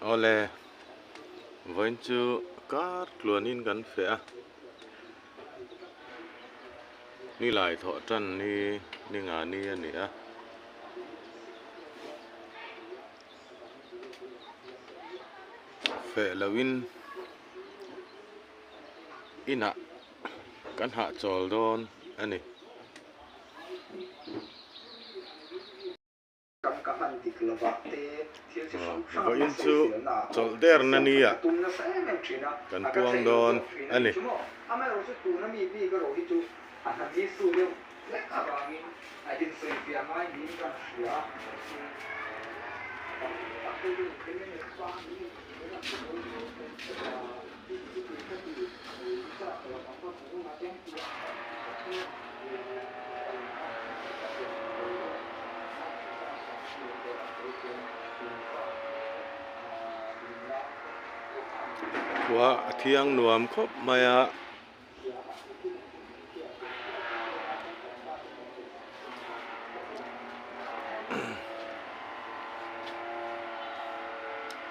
Awle, vawiin chu kar tluanin kan feh a, nilai thawh tan ni ni nga ni a ni a. Feh loin inah kan hahchawl dawn a ni. Vawiin chu chawlh derna nia kan puang dawn a ni. Khua a thiang nuam khawp mai a.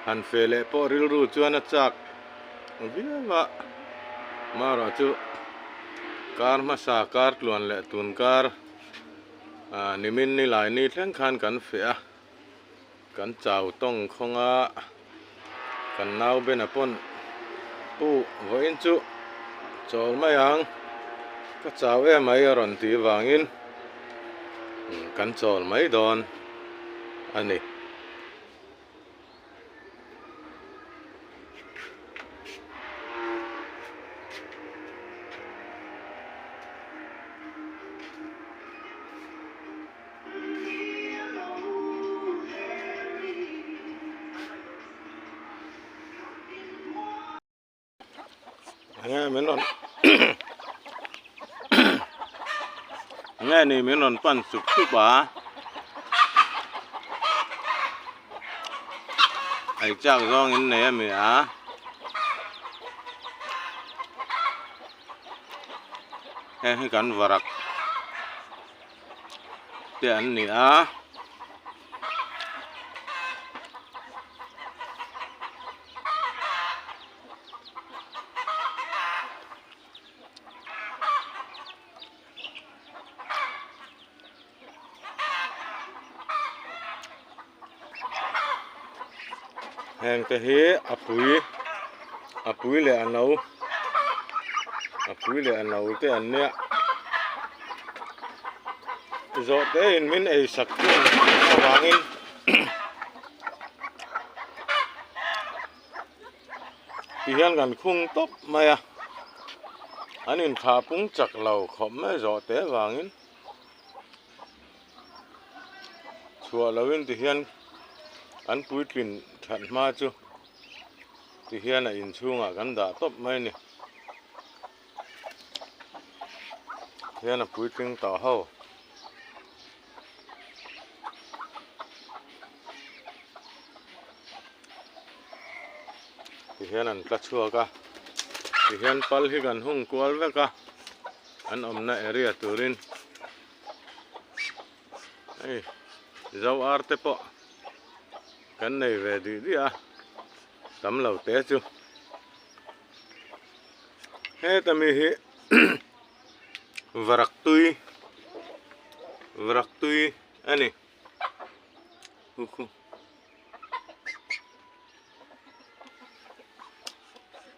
Han fe leh pawh rilru chuan a chak viau a, marawh chu kar hmasa kar tluan leh tun kar ah nimin ni lai ni thleng khan kan feh a. Kan chau tawng khawng a, kan nau bena pawn pu vawiin chu chawl mai ang, ka chau em mai a rawn tih vangin kan chawl mai dawn a ni. Enge min rawn enge ni min rawn pan sup sup a ei chak zawng in nei ami a. Heng hi kan varak te an ni a. Heng te hi a pui a pui leh a no a pui leh a no te an nia zawh te in min ei sak chu avangin ti hian kan khung tawp mai a an inthlah pung chak lo khawp mai zawh te avangin. Chhuah loin ti hian an puitlin that hma chu ti hian a inchhungah kan dah tawp mai a ni. Hian a puitling tawh ho. Ti hian an tla chhuak a ti hian pal hi kan hung kual vek a an awmna area turin hei zo ar te pawh kan nei ve dih dih a tam lo te chu heta mi hi varak tui varak tui a ni.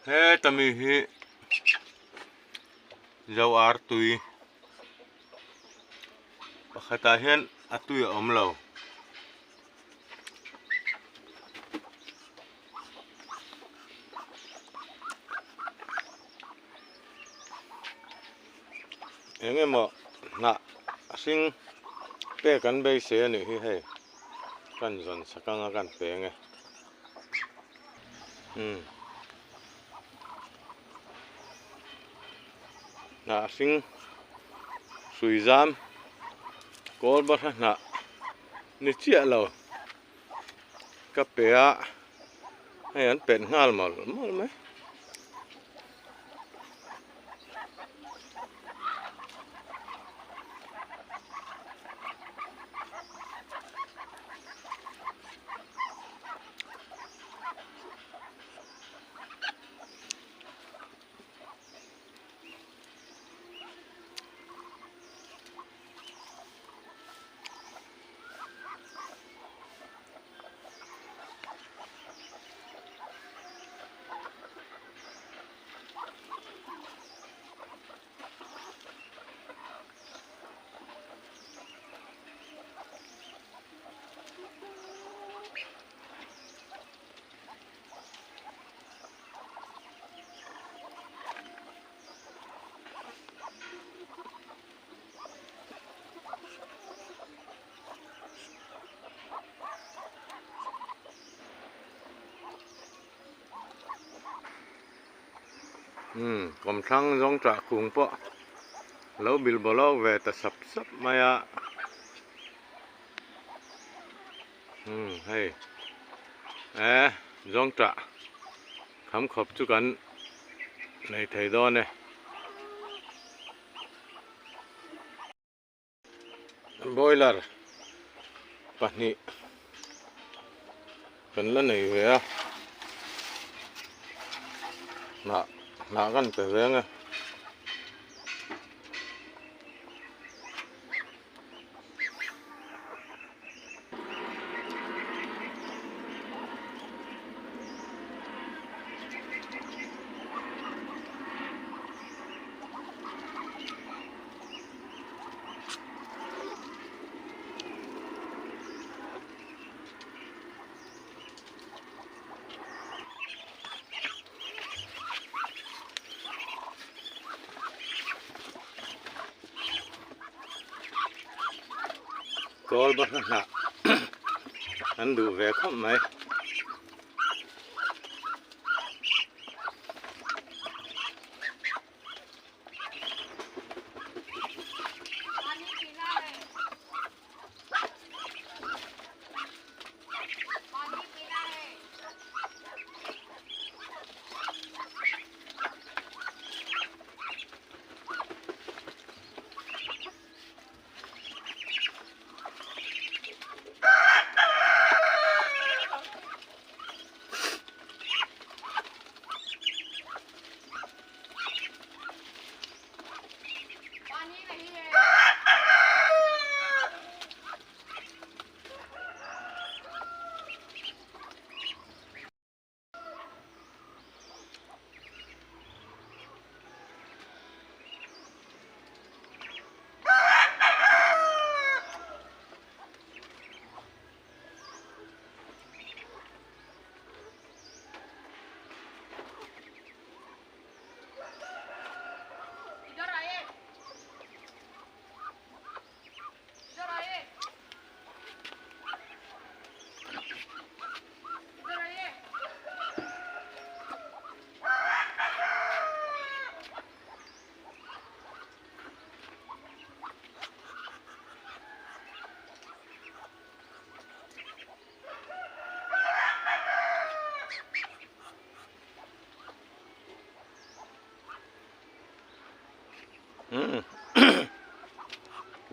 Heta mi hi zo ar tui pakhatah hian a tui a awm lo. Eng emaw hnah hring pek an beisei a nih hi hei kan zawn sak anga kan peng e umm hnah hring hrui zam kawl bahra hnah ni chiah lo ka pe a hei an pet nghal mawlh mawlh mai. Umm kawmthlang zawng ṭah kung pawh lo bil bawlawk ve ta sap sap mai a. Umm hei e zawng ṭah kham khawp chu kan nei thei dawn e. Boiler pahnih kan la nei ve a hnah hnah kan pe ve ang e. Kawl bahra hnah an duh ve khawp mai.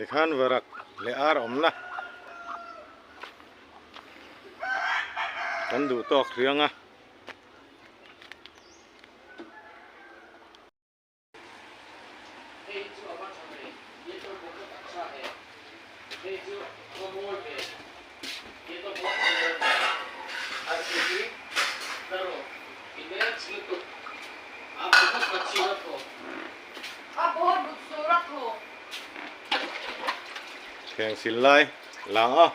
Tikhan varak leh ar awmna kan duh tawk hriang a. Thleng sil lai lang a.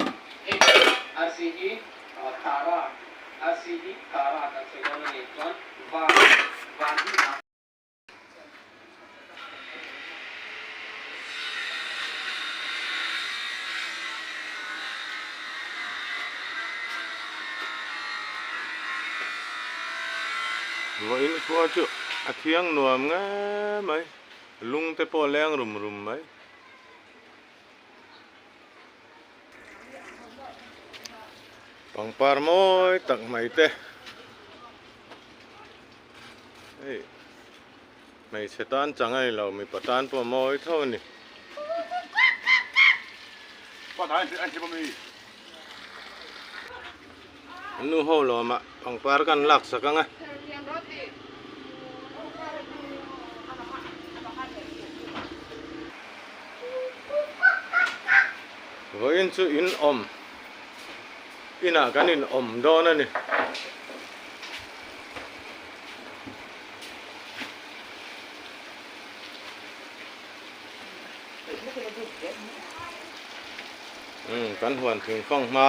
Vawiin khua chu a thiang nuam nge mai, lung te pawh a leng rum rum mai. Pangpar mawi tak mai te. Hei hmeichhe tan chang a ni lo mipa tan pawh mawi tho a ni. An nu ho lawmah pangpar kan lak sak ang a. Vawiin chu in awm inah kan in awm dawn a ni. Umm kan huan thing fang hma.